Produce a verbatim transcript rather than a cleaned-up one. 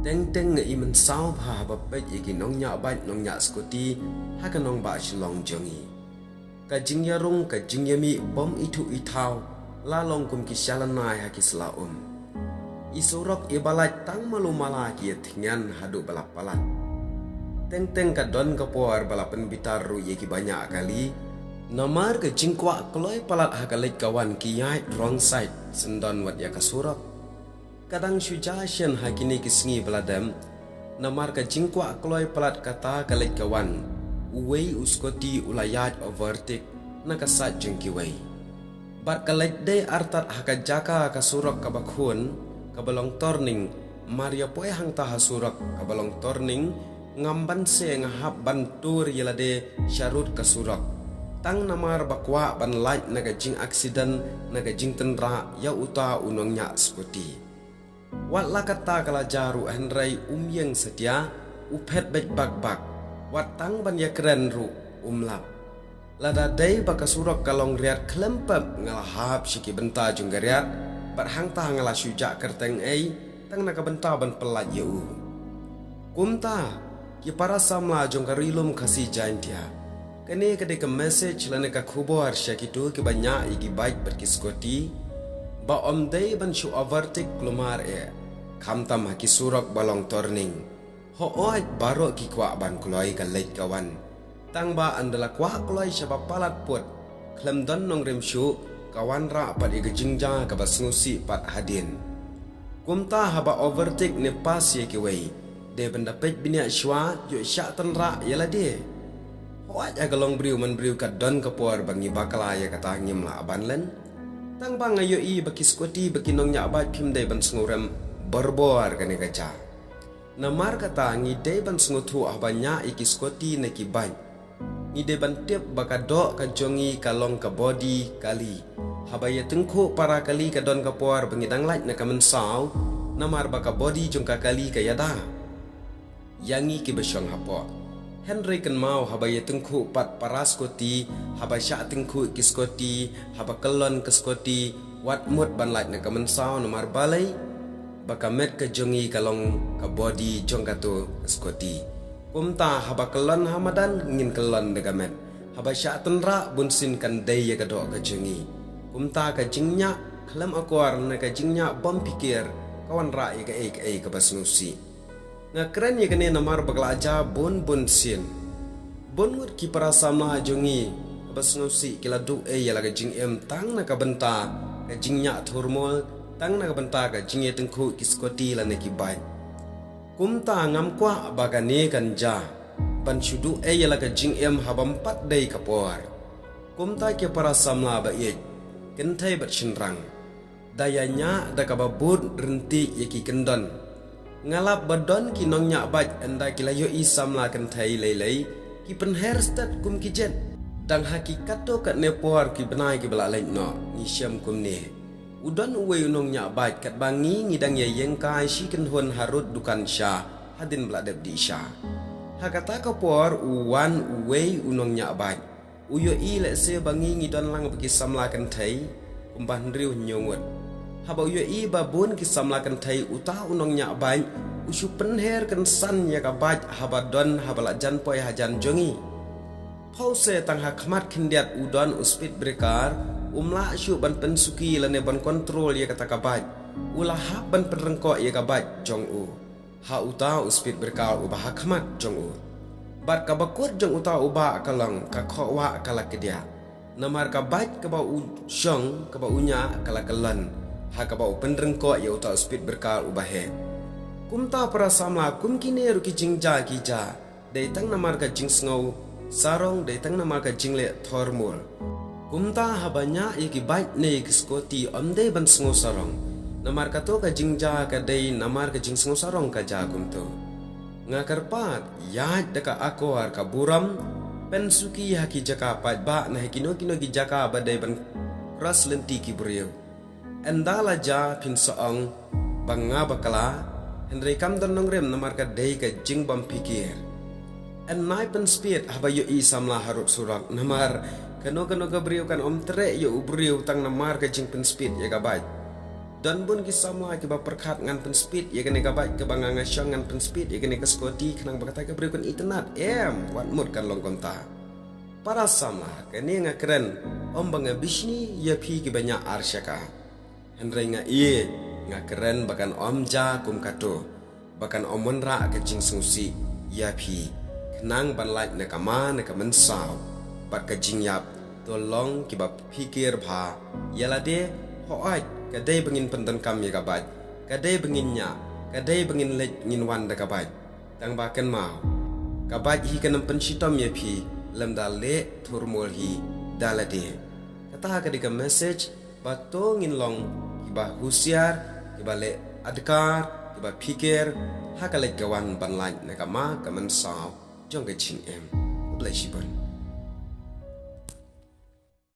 Teng teng nga i mynsaw bha haba peit ïa ki nongñiah bike nongñiah skuti ha ka nongbah Shillong jong i. Ka jingïarung ka jingïamih bym ithuh ithaw la long kum ki shalynai ha ki sla um. I surok i ba lait tang malu mala ki ïa thngian haduh ba la palat. Teng teng ka don ka por ba la pynbitar ruh ïa ki ba ñiah kali. Namar ka jingkwah kloi palat ha ka leit ka wan ki ïaid wrong side syndon wat ïa ka surok. Ka dang shu jia shen ha kine ki sngi ba la dep. Namar ka jingkwah kloi palat kata ka leit ka wan, uwei u skuti u la ïaid overtake na ka side jong kiwei. Bad ka leit dei artat ha ka jaka ka surok kaba khun, kaba long turning, mar ïa poi hangta ha surok kaba long turning, ngam ban se nga hap ban tur ïa lade sharud ka surok. Tang namar ba kwah ban lait na ka jing accident, na ka jingtynrah ïa uta u nongñiah skuti. Wat la katta ka la jia ruh hynrei um ïeng satia, u phet beit bak bak. Wat tang ban ïakren ruh um lap. Lada dei ba ka surok ka long riat khlem pep nga la hap sha ki bynta jong ka riat, bad hangta nga la shu jah kyrteng ei, tang na ka bynta ban pyllait ïa u. Kumta, ki para samla jong ka Ri Lum Khasi Jaintia. Kane ka dei ka message lane ka khubor sha kito ki ba ñiah ïa ki bike bad ki skuti. Ba ym dei ban shu overtake kulmar eh. Khamtam ha ki surok ba long turning. Hooid baroh ki kwah ban kloi ka leit ka wan. Tang ba ynda la kwah kloi sha ba palat put. Khlem don nongrim shuh, ka wanrah pat ïa ka jingjia kaba sngewsih pat hadien. Kumta haba overtake ne pass ïa kiwei. Dei ban da peit bniah shuwa, ïoh shah tynrah ïa lade. Hooid ha ka long briew man briew ka don ka por ba ngi bakla ïa kata ngim lah ban len. Tang ba nga ïohi ba ki skuti ba ki nongñiah bike phim dei ban sngewrem borbor kane ka jia. Namar kata ngi dei ban sngewthuh haba ñiah ïa ki skuti ne ki bike. Ngi dei ban tip ba ka doh ka jong ngi ka long ka body kali. Haba ïa tyngkhuh para kali ka don ka por ba ngi dang lait na ka mynsaw. Namar ba ka body jong ka kali ka ïada ïa ngi ki ba shong hapoh. Hynrei kynmaw haba ïa tyngkhuh pat para skuti, haba shah tyngkhuh ki skuti, haba kyllon ka skuti, wat mut ban lait na ka mynsaw namar balei. Ba ka met ka jong ngi ka long ka body jong kato ka skuti. Kumta haba kyllon ha madan ngin kyllon da ka met. Haba shah tynrah bunsien kan dei ïa ka doh ka jong ngi. Kumta ka jingñiah khlem akor ne ka jingñiah bym phikir ka wanrah ïa kaei kaei kaba sngewsih. Nga kren ïa kane namar ba ka la jia bun bunsien. Bun ngut ki para samla jong ngi ba sngewsih ki la duh ei ïa la ka jingim tang na ka bynta ka jingñiah thurmul, tang na ka bynta ka jingïatyngkhuh ki skuti lane ki bike. Kumta ngam kwah ba kane kan jia ban shu duh ei ïa la ka jingim haba ym pat dei ka por. Kumta ki para samla ba ïeit, kynthei bad shynrang, da ïa ñiah da kaba bud ryntih ïa ki kyndon. Nga lap ba don ki nongñiah bike ynda ki la ïohi samla kynthei lei lei ki pynher stet kum ki jet. Dang ha ki katto katne por ki bnai ki ba la leit noh ngi shem kumne. U don uwei u nongñiah bike katba ngi ngi dang ïa ïeng kai shi kynhun harud dukan sha hadien ba la dep dih sha. Ha kata ka por u wan uwei u nongñiah bike. U ïohi lehse ba ngi ngi don lang ba ki samla kynthei kumba hynriew hynñiew ngut. Haba u ïohi ba bun ki samla kynthei uta u nongñiah bike u shu pynher kynsan ïa ka bike haba don haba la jan poi hajan jong ngi. Phewse tang ha khmat khyndiat u don u speed breaker, um lah shuh ban pynsuki lane ban kontrol ïa kata ka bike. U la hap ban pynryngkoh ïa ka bike jong u. Ha uta u speed breaker uba ha khmat jong u. Bad kaba kut jong uta u bah ka long ka khohwah ka la kdiah. Namar ka bike kaba u shong kaba u ñiah ka la kyllon. Ha kaba u pynryngkoh ïa uta u speed breaker uba heh. Kumta para samla kum kine ruh ki jingjia ki jia. Dei tang namar ka jingsngew sarong, dei tang namar ka jingleh thormur. Kumta haba ñiah ïa ki bike ne ïa ki scooty ym dei ban sngew sarong. Namar kato ka jingjia ka dei namar ka jingsngew sarong ka jia kumto. Nga kyrpad, ïaid da ka akor ka burom, pynsuki ha ki jaka paidbah ne ha kino kino ki jaka ba dei ban cross lynti ki briew. Ynda la jia phin sa ong ba nga bakla, hynrei kam don nongrim namar ka dei ka jingbym phikir. Yn nai pynspeed haba ïohi samla harud surok namar kano kano ka briew kan ym treh ïa u briew tang namar ka jingpynspeed ïa ka bike. Don bun ki samla kiba pyrkhat ngan pynspeed ïa kane ka bike kaba nga nga shong, ngan pynspeed ïa kane ka scooty khnang ba kata ka briew kan itynnad. Em, wat mut kan long kumta. Para samla, kane nga kren ym ba nga bishni ïa phi kiba ñiah ar shaka. Hynrei nga ïeit, nga kren ba kan ym jia kum kato, ba kan ym wanrah ka jingsngewsih ïa phi, khnang ban lait na ka ma na ka mynsaw. Bad ka jingïap, to long kiba phikir bha ïa lade. Hooid, ka dei ba ngin pyndonkam ïa ka bike, ka dei ba ngin ñiah, ka dei ba ngin leit ngin wan da ka bike. Tang ba kynmaw, ka bike hi kan ym pynshitom ïa phi lymda leh thurmul hi da lade. Kata ka dei ka message ba to ngin long kiba husiar, kiba leh adkar, kiba phikir ha ka leit ka wan ban lait na ka ma ka mynsaw jong ka jingim. Khublei shibun.